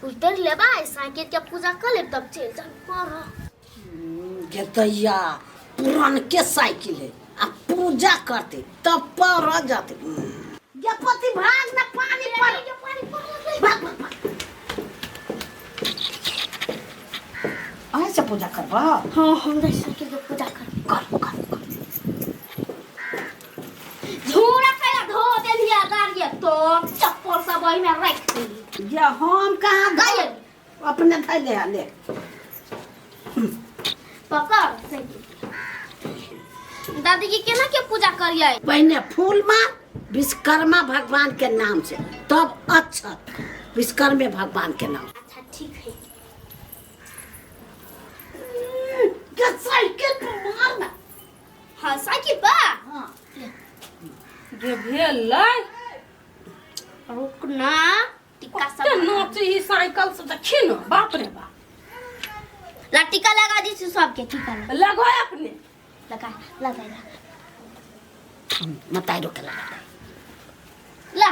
उतर लेबा साइकिल के पूजा कर लेब तब चलि जाब पर। गेदैया पुरानके साइकिल है आ पूजा करते तब पर जाते। गे पति भाग ना पानी पर, पानी पर। भाग भाग भाग। ऐसे पूजा करबा? हाँ, हम साइकिल के पूजा कर। कर कर कर। झूरा कैला धो देलिया गाड़िया तो चप्पल सब ओहि में राखि देली। ये हम कहाँ गए? अपने धैले है ले। पकड़ साइकिल। दादी जी, केना के पूजा करियै? पहले फूल मार विश्वकर्मा भगवान के नाम से, तब अक्षत विश्वकर्मे भगवान के नाम। अच्छा, ठीक है। के साइकिल पर मार ना। हाँ, साइकिल बा। हाँ। जे भेलै। रुक ना, टिक्का कते सब नाचे ही साइकिल से, देखी न, बाप रे बाप। ला, टीका लगा दी छी सबके, टीका लगा। लगो अपने। लगा लगा ला। मताई रोके लगा दे। ला।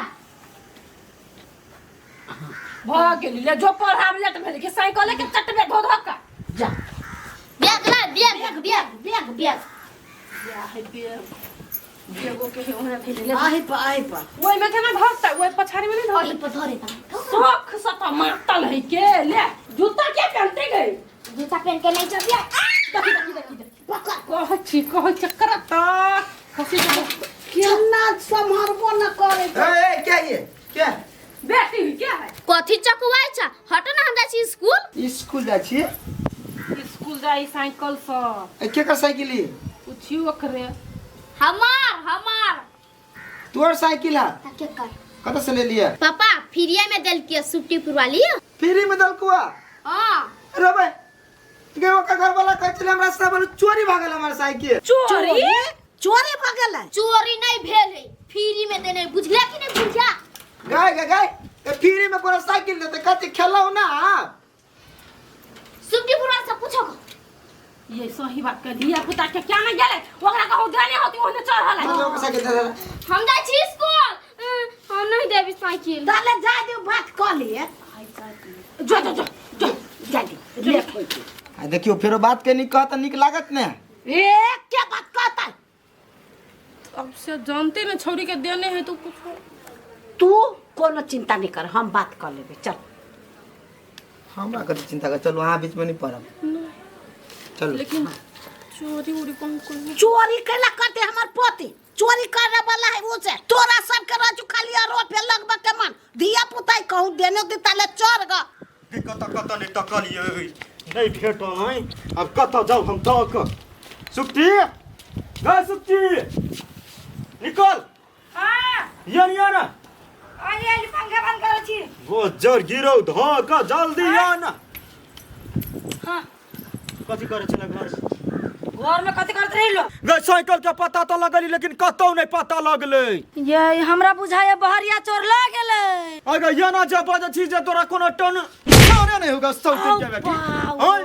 भऽ गेली ले जो पढ़ाब लेट भेल कि साइकिल के चटबे धो धो का। जा। बैग ला, बैग बैग बैग बैग। या है बेग, बेगो के हे ओहने भेल ले। आही पर, आही पर। ओइ में केना धरतै? ओइ पछाड़ी में नहीं ओहि धरतै। पर धरे ता। शौख से तऽ मातल है के। ले, जूता के पहनते गई? जूता पहन के नहीं चलिए। देखी देखी देखी देखी। पकड़। कहै छी, कहै चक्कर तऽ खसी जेबो। केना सम्हारबो न करे। ए, ए, क्या ये क्या? बेटी क्या है? कथी चकुआइ छ? हट ना, हम जाइ छी स्कूल। स्कूल जाइ छी? स्कूल जाइ साइकिल से। ए, केकर साइकिल ई? पूछियो ओकरे। हमार हमार। तोहर साइकिल है? त के कर? कतऽ से ले लिया? पापा फ्रीए में देलकै सुट्टीपुर वाली। फ्री में देलकुआ? हाँ। अरे भाई के ओकर घर वाला कहै छलै हमरा सब चोरी भऽ गेल हमर साइकिल। चोरी? चोरी भऽ गेल है? चोरी नहीं भेल है, फ्री में देने, बुझले कि नहीं बुझा? गाय गाय गाय, ए, फ्री में कोनो साइकिल देते? कथी खेलौ ना? सुट्टीपुर वाला से पूछो। ये सही बात कर दिया पुता के क्या नहीं गेले, ओकरा कहू देने होती ओहने चढ़ल है। ओकर साइकिल दे दे। हम जाइ छी स्कूल। हम नहीं देबी साइकिल। ताले जा दियो, बात कऽ लिए। जो जो जो जो। जा दियो, लेट होइ छै। आ देखियो, फेरो बात के नीक कहत नीक लागत ने। ए, क्या बात कहता है? अब से जानते ने छौरी के देने है तो कुछ। तू कोनो चिंता नहीं कर, हम बात कर लेबे, चल। हमरा कथी चिंता कर, चलू, अहाँ बीच में नहीं पड़ब, चलू। लेकिन चोरी उरी कौन कोई? चोरी कैला करते हमर पोती? चोरी करे वाला है वो से तोरा सबके रजू खाली आरोप लगबे के मन धिया पुता कहूँ देने देता ले चढ़ ग। कतऽ कतऽ नहि तकलियै, नहि भेटल। है, आब कतऽ जाउ हम तक? सुक्ति गै, सुक्ति, निकल। ये नहीं ना। आली आली, पंखा बंद करै छी। वो जर गिरौ धऽ कऽ, जल्दी आ ना। हाँ। कथी करै छलै घर? घर में कथी करत रही लो? गै, साइकिल के पता तऽ लगली, लेकिन कतौ नहि पता लगलै। ये हमरा बुझाय बहरिया चोर ल गेलै। अगे, ये ना जे बजै छी जे तोरा कोनो टन सारे नहीं होगा सौते के बेटी। हय,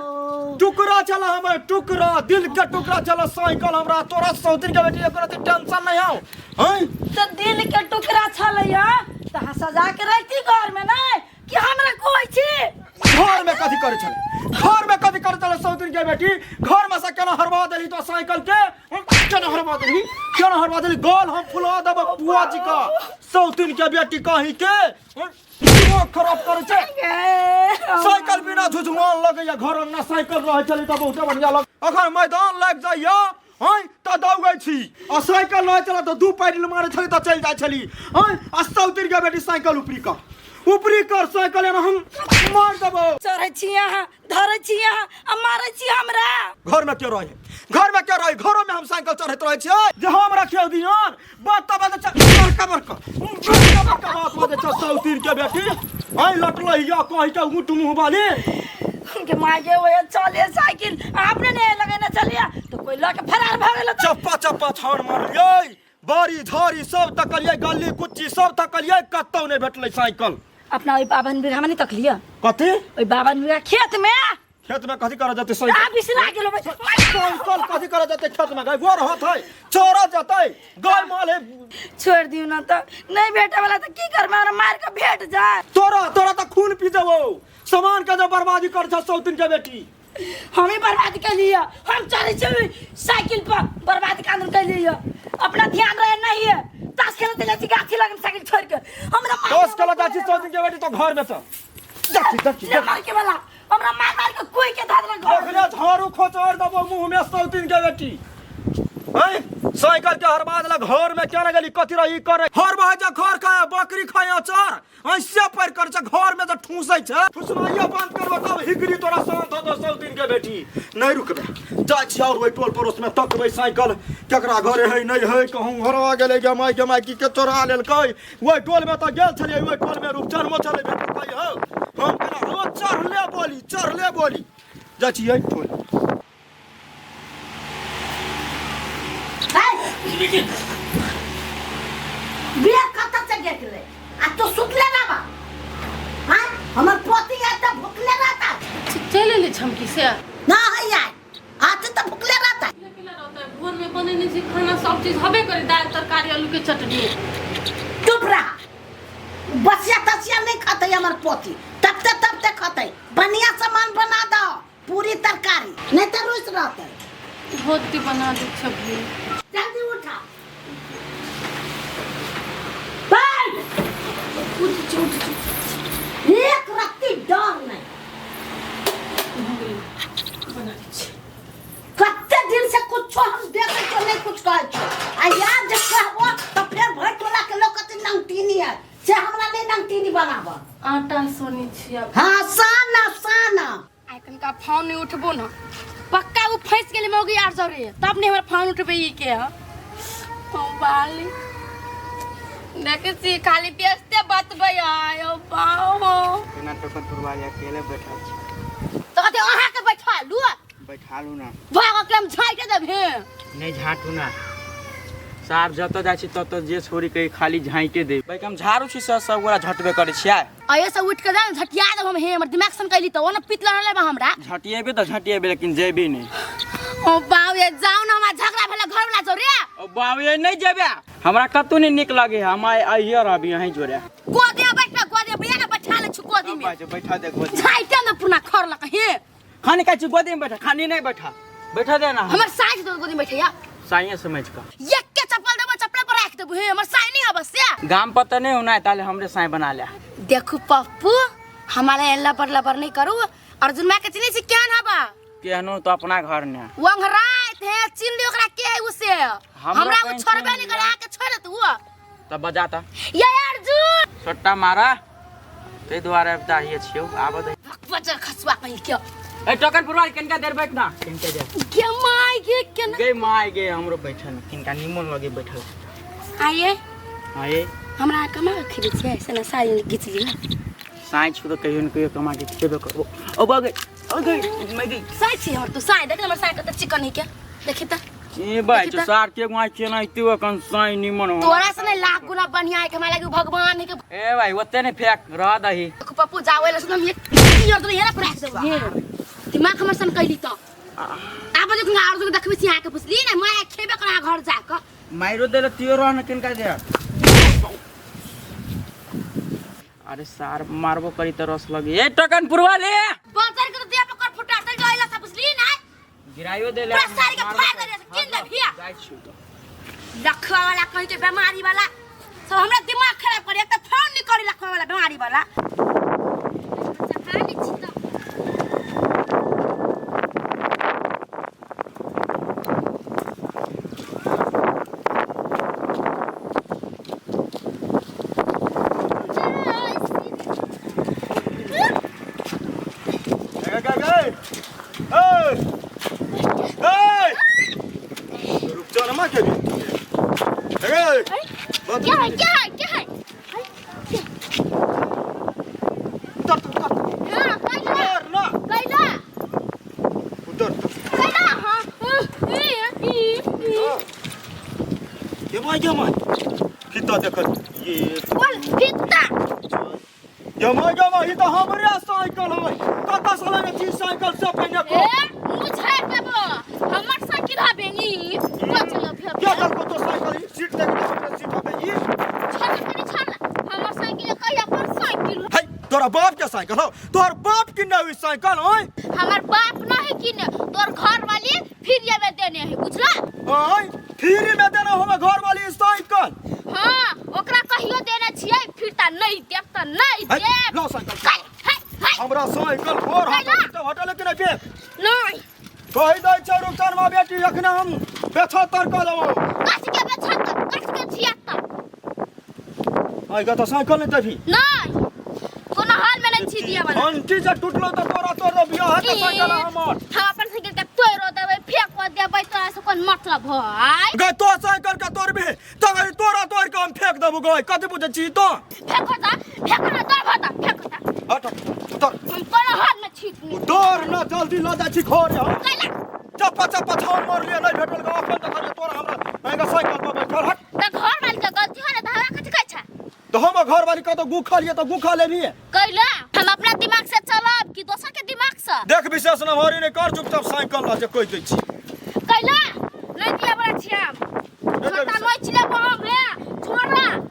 टुकड़ा छला हमर, टुकड़ा, दिल के टुकड़ा छला साइकिल हमरा। तोरा सौतिन के बेटी एको रति टेंशन नहीं हौ? हय। तो दिल के टुकड़ा छलैया तऽ अहाँ सजा के रखती घर में, नहीं कि हमरा कहै छी। घर में कथी करै छलै? घर में कथी करै छलै सौतिन के बेटी? घर में से केना हरवा देली तो साइकिल के? केना हरवा देली, केना हरवा देली? गाल हम फुला देब बुआ जी का। सौतिन के बेटी कहीं के दिमाग खराब करै छै। साइकिल बिना झुझुआन लगैया घर अंगना। साइकिल रहै छलै तऽ बहुते बढ़िया लग। अखन मैदान लागि जाइया हँ तऽ दौगै छी, आ साइकिल रहै छलै तऽ दू पैडल मारै छली तऽ चलि जाइ छली। हँ, आ सौतिन के बेटी साइकिल ऊपरी कर, ऊपरी कर साइकिल, एना हम मार देबौ। चढ़ै छी अहाँ, धरै छी अहाँ आ मारै छी हमरा। घर में के रहे? घर में के रहे? घरों में हम साइकिल चढ़ैत रहै छियै जे हम रखियौ दियौन। बात तऽ बाजै छै बड़का बड़का, बड़का बड़का बात बाजै छै सौतिन के बेटी। आइ लटलै या कहि के ऊँट मुँह वाली। के माय गे, ओए चले साइकिल आपने नहीं लगेने चलिया तो कोई लके फरार भऽ गेल। चप्पा चप्पा छान मारलियै, बाड़ी झाड़ी सब तकलियै, गली कुच्ची सब तकलियै, कतौ नहि भेटलै साइकिल। अपना ओहि बाबन बीघा में नहीं तकलिया? कथी? ओहि बाबन बीघा खेत में। खेत में कथी कर जते सही आ बिसरा गेलो बे। साइकिल कथी कर जते खेत में गाय गोर होत है चोरा जते गाय माल है छोड़ दियो ना तो नहीं भेटे वाला तो की करबे हमरा मार के भेट जाए तोरा तोरा त खून पी देबो सामान के जो बर्बादी कर छ सौतिन के बेटी हम ही बर्बाद कर लिया हम चले छी साइकिल पर बर्बाद कानून कर लिया अपना ध्यान रहे नहीं है ताश खेलते जाती गाछी लगन साइकिल छोड़ के हमरा मार दस कला जाची सौतिन के बेटी तो घर में त देखी देखी ले मार के वाला हमरा मार मार के कोई के धार घर देखले झाड़ू खोचड़ देबो मुंह में सौतिन के बेटी हैं साइकिल के हरबा देलक घर में केना गेली कथी रही करे हर बहा जा घर खाए बकरी खाए अचार ऐसे पर कर छ घर में त ठूसै छ ठुसनाइयो बंद करबो तब हिगरी तोरा शांत होतो सौतिन के बेटी नहीं रुकबे जाइ छी और ओहि टोल पड़ोस में तकबै साइकिल केकरा घरे है नहीं है कहूँ हरवा गेलै गे माय गे माय की के चोरा लेलकै ओहि टोल में त गेल छलियै ओहि टोल में रूपचन छलै बेटी कहै हौ हम केना हो चढ़ले बोली चढ़ले बोली जाइ छी एहि टोल बिया कतऽ से गेलै आ तू सुतले ना बा हाँ हमर पोती आय तऽ भुखले रहता चलि एली झमकी से ना है आय आते तऽ भुखले रहता केला रहता है भोर में बनेने छी खाना सब चीज हबे करे दाल तरकारी आलू के चटनी चुप रह बसिया तसिया नहीं खतै हमर पोती तबते तबते खतै बढ़िया सामान बना दो पूरी तरकारी नहीं तो रुस रहतै धोती बना दे सब्जी जल्दी उठा बैठ उठ उठ एक रत्ती डर नहीं बना दै छी कते दिन से कुछो हम देखे छो नहीं कुछ कहै छो आ याद जे कहबो तो फेर भरि टोला के लोग कहते नंगटीनी है से हमरा नहीं नंगटीनी बनाब आटा सोनी छी अब हाँ साना साना आइ कनका फोन नहीं उठबो न पक्का वो फंस गेलै मौगी आर जरे तब नहीं हमरा फोन उठबे ई के ह हम बाली देखे छी खाली बेचते बतबै आय ओ बाहो केना टोकन तुरबा अकेले बैठल छी तो कहते अहाँ के बैठा लू बैठा लू ना भाग के हम झाइके देबे नहीं झाँटू ना सार जतऽ जाइ छी ततऽ जे छोड़ी के खाली झाँटे दे भाई हम झाड़ू छी सर सब गोरा झटबे करै छियै अये से उठ के जा झटिया देब हम हे हमर दिमाग सन कैली त ओ न पीत लड़ले बा हमरा झटिएबे तऽ झटिएबे लेकिन जेबे नहि ओ बाप रे जाउ न हमरा झगड़ा भेला घर वाला जो रे ओ बाप रे नहि जेबे हमरा कतौ नहि नीक लगे हम आइ आइये रहबी अहीं जोरे गोदी में बैठ गोदी में भैया ना बैठा ले छु गोदी में बैठा दे गोदी झाइटे न पुना खर लक हे खाने खाइ छी गोदी में बैठा खानी नहीं बैठा बैठा दे ना हमर साइज दो गोदी में बैठैया साइए समझ का एक के चप्पल देबो चप्पल पर राख देबो हे हमर साई नहीं हबस से गाम पर तऽ नहि होना ताले हमरे साई बना ले देखू पप्पू हमारा एल्ला पर लबर नहीं करू अर्जुन मां के चिन्है छी केहन हबा केहनो तो अपना घर ने वंघराइत हे चिन्ह लियो ओकरा के है उसे हमरा उ कहीं छोड़बे चिन्ह नहीं करे आके छोड़ देत उ तब बजाता ये अर्जुन सट्टा मारा ताहि दुआरे चाहिए छियौ आबऽ दे बजर खसुआ कहीं के ए टोकन पुरवा किनका देर बैठ ना किनका देर के माय के केना गे माय गे हमरो बैठल किनका निमन लगे बैठल आये आये हमरा कमा के खेबै छियै से ना साड़ी घीच लिअ साँझ को तो कहियो न कहियो कमा के खेबे करबो ओ बगे ओ गई मैं गई साई छी हमर तू साई देख हमर साई कते चिकन है के देखी त ए भाई देखी तो त। सार के गुआ केना इते अखन साई निमन हो तोरा से नहीं लाख गुना बढ़िया है के हमरा लागे भगवान है के ए भाई ओते नहीं फेंक रह दही देखो पप्पू जावे ले सुन हम ये और तो हेरा पर राख देबो हे दिमाग हमर सन कैली त आब देखू और जो देखबै छी अहाँके पुछली ने मैं खेबे करा घर जा क माइरो देले तियो रह न किनका दे अरे सार मारबो करी त रस लगी ए टोकन पुरवा ले बाजार के दिया पकड़ फुटा चल जाइला सब बुझली ना गिराइयो देले पूरा सारी के फाड़ देले किन दे भिया जाइ छी तो लखवा वाला कहीं के बीमारी वाला सब हमरा दिमाग खराब करे एक त फोन नहीं करी लखवा वाला बीमारी वाला खा ली छी त गे गे गे ए ए रुक जा ना मां के भी गे क्या है क्या है क्या है उतर उतर हाँ कैला उतर ना कैला उतर कैला हाँ ई ई ई ये मां ये मां कितना देखत ये बोल कितना ये गमाय गमाय ई तऽ हमरे साइकिल है कतऽ से लेने छी साइकिल से पहिने ए मुझे देबो हमर साइकिल हबे ई बचल फेर क्या करबो तो साइकिल ई सीट देख ले सीट हबे ई छोड़ कनी छोड़ हमर साइकिल कहिया पर साइकिल है तोरा बाप के साइकिल हो तोहर बाप किने हुई साइकिल ओय हमर बाप नहीं किने तोर घर वाली फिर ये में देने है बुझला ओय फ्री में देना हम घर वाली साइकिल हाँ ओकरा कहियो देने छियै फिर ता नहीं देब त नहीं है, देब लो साइकिल है, है, है, हमरा साइकिल और है ना? हाथ हटल कि नहीं फेंक नहीं कहि दै छै रुखसनमा बेटी अखने हम बेछतर कऽ देबौ कस के बेछतर कस के छिहत्तर आइ तऽ साइकिल नहि देबही नहीं कोनो हाल में नहीं छी दिया वाला घंटी जे टूटलो तऽ तोरा तोर बियाह के साइकिल हमर हम अपन साइकिल के तोड़ो देबै फेंको देबै तोरा से कोन मतलब है गै तो साइकिल के तोड़बही तऽ तोरा तोड़ के हम फेंक देबौ गै कथी बुझै छी तो फेंको ता फेंको ना तोड़ भता फेंको ता हट उतर हम कोनो हाल में छी नहीं उतर न जल्दी लऽ जाइ छी घरे हम कैला चप्पा चप्पा छाउन मारलियै नहि भेटल गऽ अखन तक तोरा हमरा एहिके साइकिल पर बैठल हट त घर वाली के गलती है ना त हमरा कथी कहै छै तऽ हम घर वाली कतौ गुखा लियै तऽ गुखा लेबही कैला हम अपना दिमाग से चलब कि दोसर के दिमाग से देख विशेष नमहरी नहि कर चुपचाप साइकिल लऽ जे कहि दै छी कैला नहीं दिया बड़ा छियै हम छोटा नहीं छिले हम हे छोड़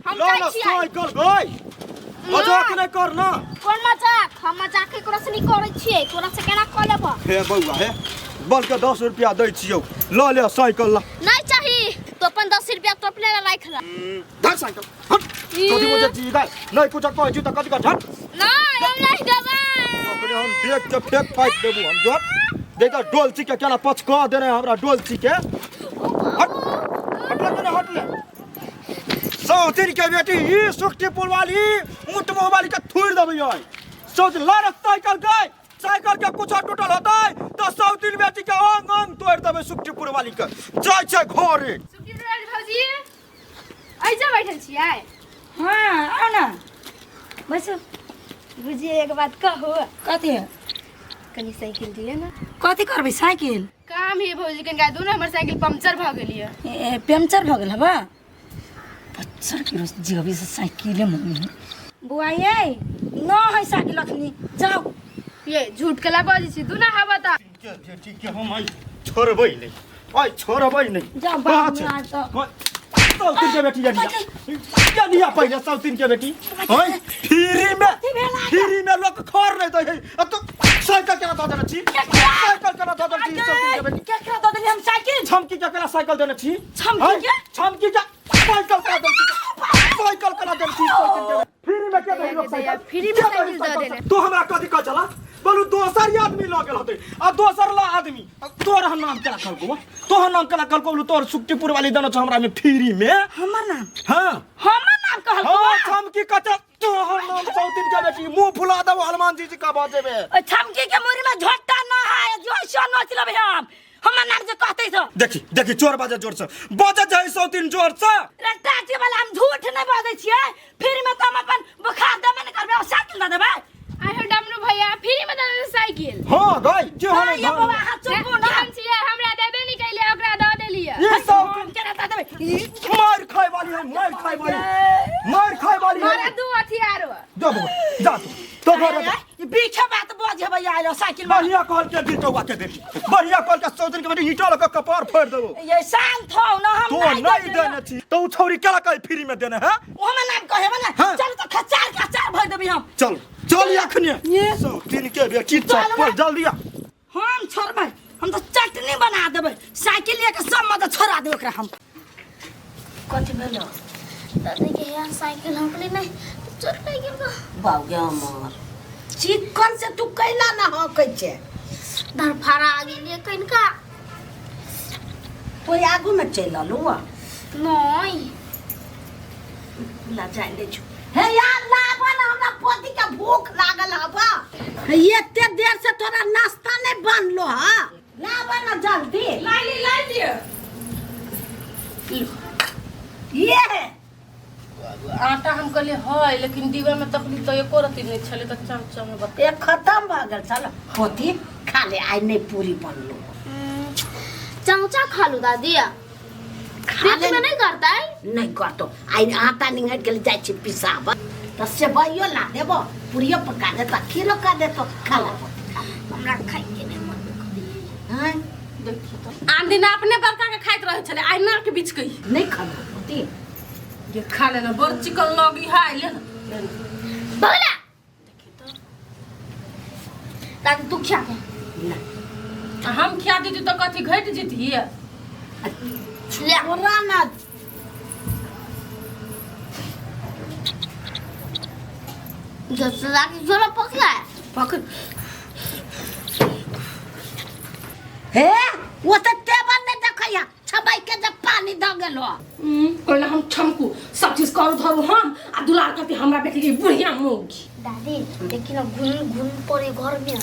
हम लऽ जाइ न छियै साइकिल गै मजाक नहि कर ना कोन मजाक हम मजाक केकरो से नहीं करै छियै तोरा से केना कऽ लेबऽ हे बौआ हे बल के 10 रुपया दै छियौ लऽ ले साइकिल ल नहीं चाही तो अपन 10 रुपया तो अपने ला राख ला धर साइकिल हट कथी बुझै छी गै नहि कुछ कहै छी तऽ कथी कर हट नहीं हम नहीं देबै अपने हम देख के फेंक फाइक देबू हम जो देख डोलची के केना पचका देने हमरा डोलची के हट हट ले हट ले सौतीन के बेटी ई सुखटीपुर वाली ऊँट मुँह वाली के थूर देबै आई सौतीन ला रे साइकिल गई साइकिल के कुछ टूटल होतै तऽ सौतीन बेटी के अंग अंग तोड़ि देबै सुखटीपुर वाली के जाइ छै घरे सुखी भौजी ऐसे बैठल छियै हाँ आओ ना बैसू बुझिए एक बात कहू कथी कनी साइकिल दिए ना कथी करबै साइकिल काम है भौजी कनिका दू ना हमर साइकिल पंक्चर भऽ गेल यऽ ए, पंचर भऽ गेल हबा पंचर के रोज जेबी से साइकिले मम्मी बुआ ये न है साइकिल अखनी जाओ ये झूठ कला बजै छी दू ना हवा तऽ ठीक है हम आई छोड़बै नहि आई छोड़बै नहि जा बाप रे, आज तऽ। सौतीन के बेटी जनिया जनिया पहिले सौतीन के बेटी हय फ्री में फ्री में लोग खर नहीं दै है अब तो साइकिल केना दऽ देने छी साइकिल केना दऽ देने छी सौतीन के बेटी केकरा दऽ देली हम साइकिल छमकी के केना साइकिल देने छी छमकी हय? के? छमकी के साइकिल केना देने छी साइकिल केना देने छी सौतीन के बेटी फ्री में के दही लोग साइकिल फ्री में के दही साइकिल दऽ देने। तू हमरा कथी कह चला बोलू दोसर आदमी लऽ गेल होतै आ दोसर ला आदमी आ तोर हम नाम केना कहलको तोहर नाम केना कहलको बोलू तोहर सुखटीपुर वाली देने छौ हमरा में फ्री में हमर नाम हाँ हमर नाम कहलको हाँ छमकी कचा तोहर नाम सौतीन के बेटी मुंह फुला देबो हनुमान जी जी का बजेबे ओइ छमकी के मुरी में झोटा न है जो सो नोच लेबै हम हमर नाम जे कहते तो देखी देखी चोर बाजे जोर से बाजे जाई सौतीन जोर से रे टाटी वाला हम झूठ नहीं बाजै छियै फिर में तो हम अपन बुखार देबे ने करबै और साइकिल दऽ देबै आइ हो डमरू भैया फ्री में दऽ देने साइकिल हाँ गई जे होने ये बाबा हाथ चुपू ना हम छियै हमरा देबे नहि कैले ओकरा दऽ देलियै ये सब हम केना दऽ देबै ई मार खाए वाली है मार खाए वाली मार खाए वाली है मारा दू अथी आरो जा बबुआ जा तू तो घर जा। ई बीखे बात बजेबै आयल साइकिल में बढ़िया कहल के बिटौआ के बेटी बढ़िया कहल के सौतन के बेटी ईटा लग के कपार फोड़ देबो ये शांत हो ना हम तो नहीं नहीं देबै। देने छी तो उ छौरी केला कहे फ्री में देने है ओ हमर नाम कहेबे ना हाँ। चल तो खचार के अचार भर देबै हम चल चल अखने ये। सौतन के बेटी चल चप्पल जल्दी आ हम छोड़बै हम तो चटनी बना देबै साइकिल लेके सब मदद छोड़ा देबै ओकरा हम कथी भेलो दादी के यहाँ साइकिल हकली नहीं तो चोट लागि गेल बा। बाउ गे हमर चिकन से तू कैला ना हकै छै धरफड़ा आ गेलियै कनिका तो आगू में चलि अलू नहीं ला जाय दे छु हे यार लाबा ना हमरा पति के भूख लागल हबा एते देर से तोरा नाश्ता नहीं बनलो हा लाबा ना जल्दी लाइ ली लाइ लिअ ये है आटा हम कहलियै है लेकिन डिब्बा में तकली तऽ एको रत्ती नहि छलै तऽ चम चम बता एक खत्म भऽ गेल चल पोती खा ले आइ नहीं पूरी बनलो चमचा खा लू दादी खा पेट ले में नहीं करता है नहीं करतो आइ आटा निंगट गेल जाइ छी पिसाब तऽ सेवइयो ला देबो, पूरियो पका देतो, खीरो कर देतो, खा ला पति, खा ला। हमरा खाइ के नहि मन करैया। हैं? देखियो तऽ आन दिन अपने बड़का के खाइत रहै छलै, आइ नाक बिच के नहीं खाबो पति? ये खा लेना, बड़ चिकन लगी है, ले ना, ले ना। भगला दादी तू खिया दे। ना। आ हम खिया दीदी तऽ कथी घटि जेतियै? ले। छोड़ा ना। जैसे दादी जोरा पकड़ा है। पकड़ हे, वो तो टेबल नहीं देखैया, छबाई के जब पानी द गेलो। कहले हम छमकू सब चीज करू धरू हम आ दुलार करती हमरा बेटी के बुढ़िया मौगी। दादी देखी ना, घुन घुन पड़े घर में।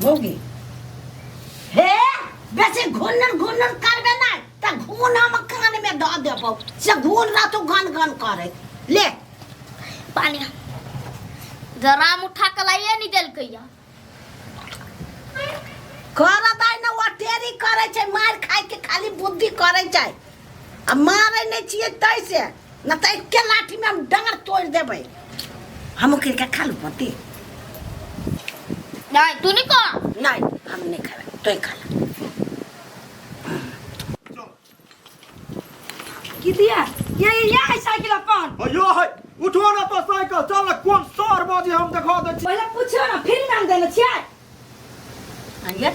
मौगी हे, बेसी घुनर घुनर करबे ना त घुन हम कान में द देबो, से घुन रातो गन गन करे। ले पानी जरा उठा के लाइए नहीं देलकैया। करत आइ ना, अटेरी करे छै, मार खाय के खाली बुद्धि करे छै। आ मारे नहीं छियै तै से न त एके लाठी में हम डाँड़ तोड़ देबै। हम के खा लू पति? नहीं, तू नहीं कह। नहीं, हम नहीं खाबे, तोय खा ला। की दिया ये है साइकिल अपन? अयो है, उठो ना तो साइकिल, चल ना, कोन सर बाजी हम देखा दै छी। पहिले पूछियो ना, फिर नाम देने छियै। आइए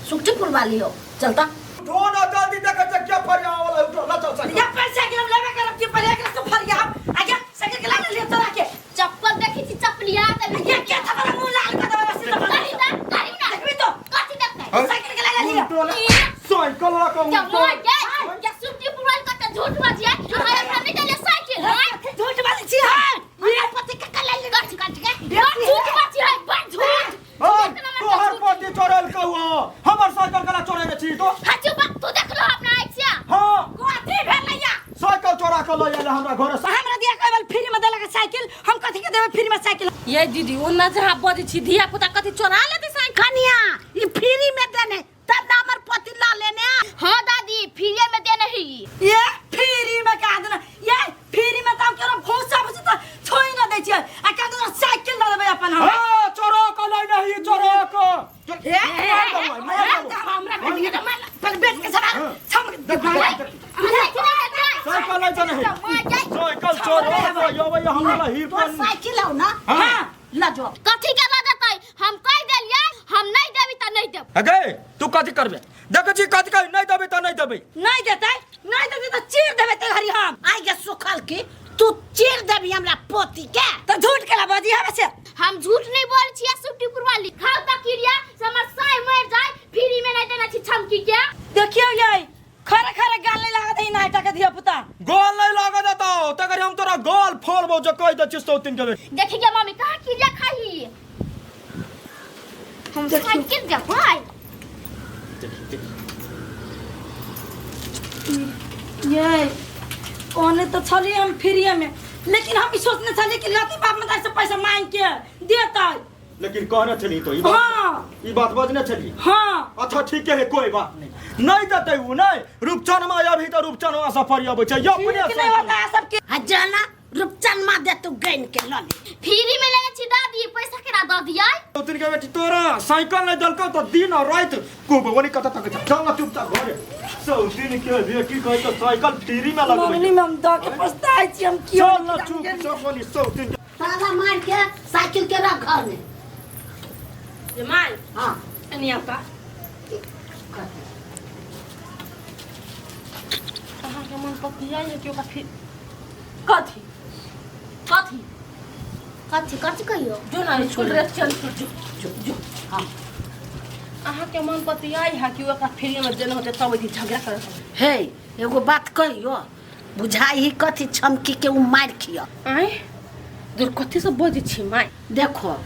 सुखटीपुर वाली हो, चलता। उठो ना जल्दी, देखै छै क्या फरिया वाला, उठो ला चल साइकिल। या पर साइकिल हम लेबे करब कि पहिले एकरा से फरिया हम आगे साइकिल के ला लियो तोरा के। चप्पल देखी छी, चप्पलिया देबी। ये क्या था, बड़ा मुंह लाल कर देबे बस। करी ना, करी ना। देखबी तो। कथी देखतै? साइकिल के ला लियो। उठो ला साइकिल ला के। क्या उठो। मोर गए क्या सुखटीपुर वाली कते झूठ बाजिए, हमरा सामने चले साइकिल है। झूठ बाजै छी हम? ये पति के कल ले कट कट के। बड़ झूठ बाजी है, बड़ झूठ। ओए, तोहर पति चोरल कहू, हमर साइकिल कला चोरे छी तो? हाँ चुप, तू देख लो अपना आँख से। हाँ। कथी भेलैया? साइकिल चोरा के लऽ आयल हमरा घर से। हमरा दिया केवल फ्री में देलक साइकिल, हम कथी के देबै फ्री में साइकिल? ये दीदी, ओना जहाँ बजै छी धिया पुता कथी चोरा लेतै साइकिल? कनिया, ई फ्री में देने तब ना हमर पति ला लेने। हाँ दादी, फ्री में देने ही। ये फ्री में का देना? ये फ्री में त हम केरो भूसा भूसी त छोइ न दै छियै आ का देना साइकिल ल देबै अपन हम? हाँ, चोरा के लऽ नहीं, चोरा के। ए, हमरा बेटी के मार पर बेच के सवार छम। साइकिल लै छै नहीं, साइकिल चोरा के यबै हमरा ला ही। तोर साइकिल हौ ना? हाँ। ला जो। कथी के लऽ देतै? हम कहि देलियै, हम नहीं देबी तऽ नहीं देब। अगे तू कथी करबे? देखै छी कथी कही, नहीं देबै तऽ नहीं देबै। नहीं देतै, नहीं देतै त चीर देबै ते घरी हम। आइ गे सुखल की तू चीर देबी हमरा पोती के? त झूठ केला बाजी हवे से? हम झूठ नहीं बोल छियै सुखटीपुर वाली, खाओ त क्रिया से हमर साय मर जाय, फ्री में नहीं देना छी छमकी के। देखियो ये खरे खरे गाल नहीं लागत है नाइटा के धिया पुता। गोल नहीं लागत तो तकर हम तोरा गोल फोड़बो जे कहि दै छी सौतिन के। देखी गे मम्मी, कहाँ क्रिया खाही? हम साइकिल देबै। ये ओने तो छलिए हम फ्री में, लेकिन हम ई सोचने छलिए कि लती बाप मतारी से पैसा मांग के देतै। लेकिन कहने छली तो ई बात? हाँ। ई बात बजने छली? हाँ। अच्छा ठीक है, कोई बात नहीं, नहीं देतै उ नहीं। रूपचनमा अभी तो रूपचनमा से फरियाबै छै अपने। ठीक नहीं होता है सबके। आ जाना रूपचन मा दे तू गैन के ल ले। फ्री में लेने छी दादी, पैसा केना दऽ दियै? सौतिन के बेटी, तोरा साइकिल नहीं देलकौ तो दिन और रात खूब ओनी कत तक चल ना चुपचाप घरे। सौतिन के बेटी कहै तो साइकिल फ्री में लगबै। मम्मी में हम दऽ के पछताइ छी हम कियो। चल ना चुपचाप ओनी सौतिन के। ताला मार के साइकिल के रख घर में। जे my. हाँ। कनिया का अहाँके मन पतिया ये कि ओकरा फिर कथी कथी कथी कथी कहियो? जो ना स्कूल ड्रेस चल, जो जो जो। हाँ। अहाँके मन पतिया है कि ओकरा फ्री में देने होते तब ओहि दिन झगड़ा करत? हे, एगो बात कहियो, बुझाई ही कथी छमकी के उ मार खिया। आँय दूर, कथी से बजै छी माय? देखो,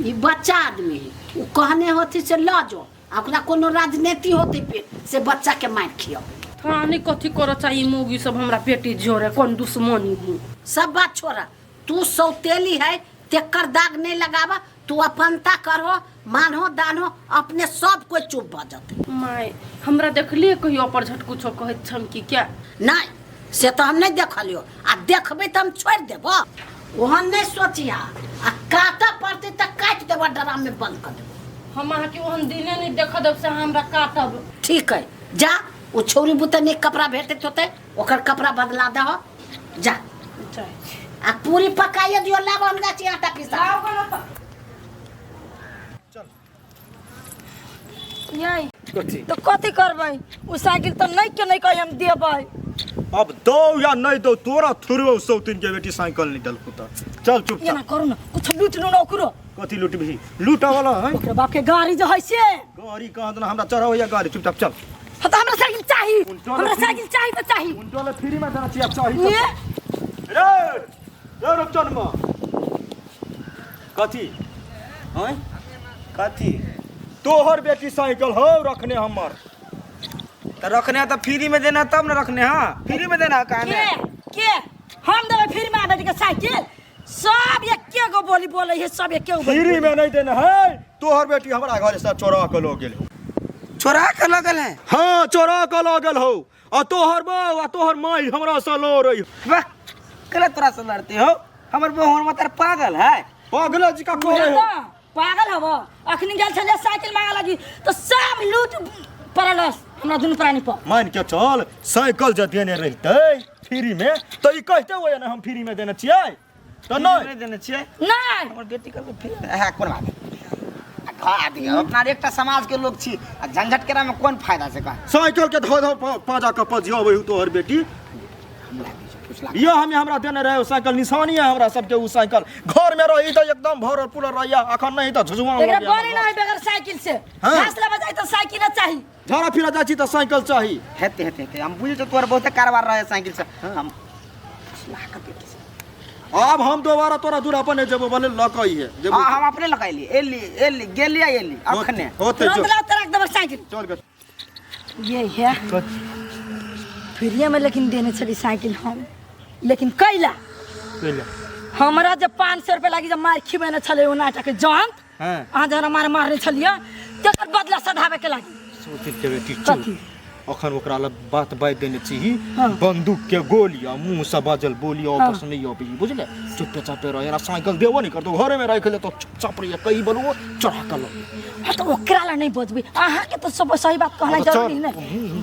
ई बच्चा आदमी है, उ कहने होती से ल जो, आ ओकरा कोनो राजनीति होती फिर से बच्चा के मार खिया। थाने कथी करऽ चाही मौगी सब हमरा बेटी जोरे कोन दुश्मनी हूँ। सब बात छोड़ा, तू सौतेली है तेकर दाग नहीं लगावा, तू अपनता करो, मानहो दानहो, अपने सब कोई चुप भ जते। माय, हमरा देखलिए कहियो अपर झट कुछो कहैत छम कि क्या? नहीं, से तो हम नहीं देखलियो, आ देखबे तो हम छोड़ देबो। ओहन नहि सोचिया आ काटऽ पड़तै तऽ काटि देबऽ ड्राम में बंद कर देबो। हम अहाँके ओहन दिने नहि देखऽ देब से अहाँ हमरा काटब। ठीक है, जा ओ छौरी बुते नीक कपड़ा भेटैत होतै, ओकर कपड़ा बदला दह, जा आ पूरी पकाइए दियो, लाब हम जाइ छी आटा पीसा। यै कथी? तऽ कथी करबै? ओ साइकिल तऽ नहि के नहि कही हम देबै। अब दौ या नहीं दौ तोरा थोड़े सौतीन के बेटी साइकिल नहीं देलकू तऽ चल चुपचाप। एना करू ने, कुछ लूट लू ने ओकरो। कथी लूटबही? लूटा वाला है ओकरा बाप के गाड़ी जो है से। गाड़ी कहाँ देना हमरा चढ़ा होइया गाड़ी, चुपचाप चल। हाँ तो हमरा साइकिल चाही, हमरा साइकिल चाही तऽ चाही। उनटोले फ्री में देना चाहिए, चाही ये? रे रे रुपचन में कथी हैं कथी? तोहर बेटी साइकिल हो रखने हमर। तो रखने तो फ्री में देना तब न रखने। हाँ फ्री में देना कहाँ के के हम देबै फ्री में बेटी के साइकिल? सब एके गो बोली बोले है, सब एके गो बोली। फ्री में नहीं देना है, तोहर बेटी हमरा घर से चोरा के लो गेल हो। चोरा के लगल है? हाँ चोरा के लो गेल हो, आ तोहर बहू आ तोहर माई हमरा से लो रही। वाह गलत तोरा से लड़ते हो, हमर बहू हमर माता पागल है। पागल जी का करे हो? पागल हव, अखनी गेल छलियै साइकिल मांगे लगी तो सब लूट पड़ल हमरा दुनू प्राणी पर। मान के चल साइकिल जे देने रहते फ्री में तो ई कहते हो ना हम फ्री में देने छियै तो नहीं नहीं देने छियै। नहीं हमर बेटी के फ्री है कोन बात घा दियो, अपना एकटा समाज के लोग छी आ झंझट केरा में कोन फायदा छै? कह साइकिल के धो धो पाजा के पजियाबै तोहर बेटी। ये हमें हमरा देने रहे साइकिल, निशानी है हमरा सबके उ साइकिल। घर में रही तो एकदम भरल पुरल रहिया, अखन नहीं तो झुझुआ हो एकरा गया। बने नहीं बगैर साइकिल से। हाँ। घास लेबे जाय तो साइकिल चाही, झाड़ा फिरा जाइ छी तो साइकिल चाही। हेते हेते हेते हम बुझै छी तोहर बहुते कारोबार रहे साइकिल से। हम अब हम दोबारा तोरा दूरा पर नहीं जेबो, भले लकई है जेबो। हां हम अपने लकैली एली एली गेलिया एली अखने होते तुरंत लाओ तराक देबै साइकिल। चल गे ये है फ्रीए में लेकिन देने छली साइकिल हम, लेकिन कैला हमरा जब 500 रुपया लागी जब मार खिबेने छलै ओ नाटक जंत। हाँ। अहाँ जहन मार मारने छलियै तकर बदला सधाबे के लागी। सोचि के बेटी कथी? अखन ओकरा लग बात बाजि देने छी, हाँ। बंदूक के गोली आ मुंह से बाजल बोली आपस नहीं अबी, बुझले? चुपे चापे रह, एना साइकिल देबो नहीं करतो, घरे में राखि ले तो चुपचाप रहिए, कहीं बोलबो चढ़ा के लो। हाँ तो ओकरा ला नहीं बजबै, अहाँ के तो सब सही बात कहना हाँ तो जरूरी चल। ने।